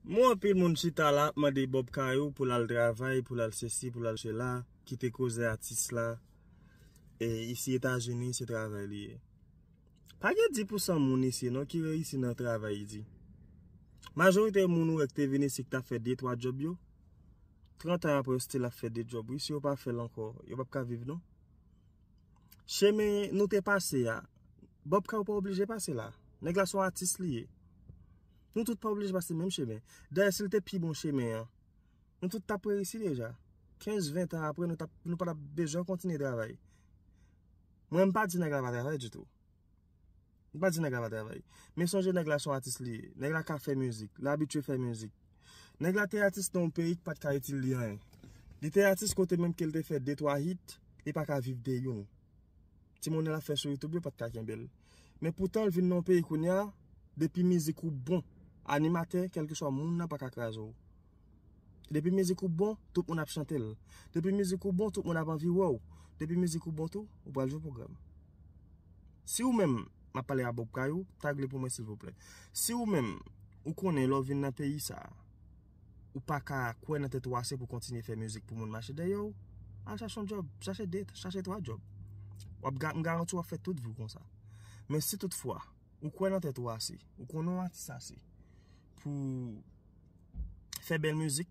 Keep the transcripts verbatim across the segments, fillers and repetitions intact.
Mwen, anpil moun chita la ap mande Bob Kayou pou l al travay, pou l al sesi, pou l al sela, kite koze atis la. E isi Etazini, se travay li ye. Pa gen di pou san moun isi non ki reyisi nan travay isi. Majorite moun ou wè ki te vin isi ki t ap fè de twa djòb yo, trant an apre yo still ap fè de djòb wi. Si yo pa fè l ankò, yo p ap ka viv non. Chemen nou te pase a, Bob Kayou pa oblije pase la. Nèg la se yon atis li ye. Nou tout pa oblije pase menm chemen. Dayè si l te pi bon chemen an, nou tout t ap reyisi deja. Kenz, ven tan apre, nou t ap, nou pa t ap bezwen kontinye travay. Mwen, m pa di nèg la pa travay ditou. M pa di nèg la pa travay. Men sonje nèg la se yon atis li ye. Nèg la ka fè mizik. Li abitye fè mizik. Nèg la te atis nan yon peyi ki pa t ka itil li anyen. Li te atis kote menm ke l te fè de twa hit, li pa ka viv de youn. Ti monnen l ap fè sou YouTube yo pa t ka kenbe l. Men poutan l vin nan yon peyi kounye a, depi mizik ou bon, animatè, kèlkeswa moun nan pa ka kraze w. Depi mizik ou bon, tout moun ap chante l. Depi mizik ou bon, tout moun ap anvi wè w. Depi mizik ou bon tou, ou pral jwe pwogram. Si ou menm, m ap pale a Bob Kayou, tag li pou mwen silvouplè. Si ou menm, ou konnen lè w vin nan peyi sa a, ou pa ka kwè nan tèt ou ase pou kontinye fè mizik pou moun mache dèyè w, al chache yon djòb, chache de, chache twa djòb. W ap ga-, m garanti w ap fè tout vi w konsa. Men si toutfwa, ou kwè nan tèt ou ase, ou konnen w atis ase pou fè bèl mizik,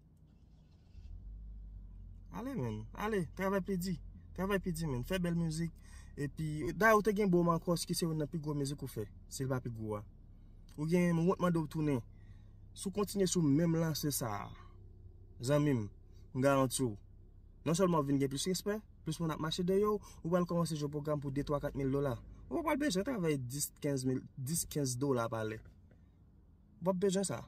ale, menn. Ale, travay pi di. Travay pi di, menn. Fè bèl mizik. Epi, dayè, ou te gen Bo Marcos ki se youn nan pi gwo mizik ou fè, si l pa pi gwo a. Ou gen, mwen wont mande w tounen. Si w kontinye sou menm lanse sa a, zanmi m, m garanti w, non sèlman w ap vin gen plis respè, plis moun ap mache dèyè w, ou pral kòmanse jwe pwogram pou de, twa, kat mil dola. Ou pa pral bezwen travay dis, kenz mil, dis, kenz dola pa lè. W ap bezwen sa.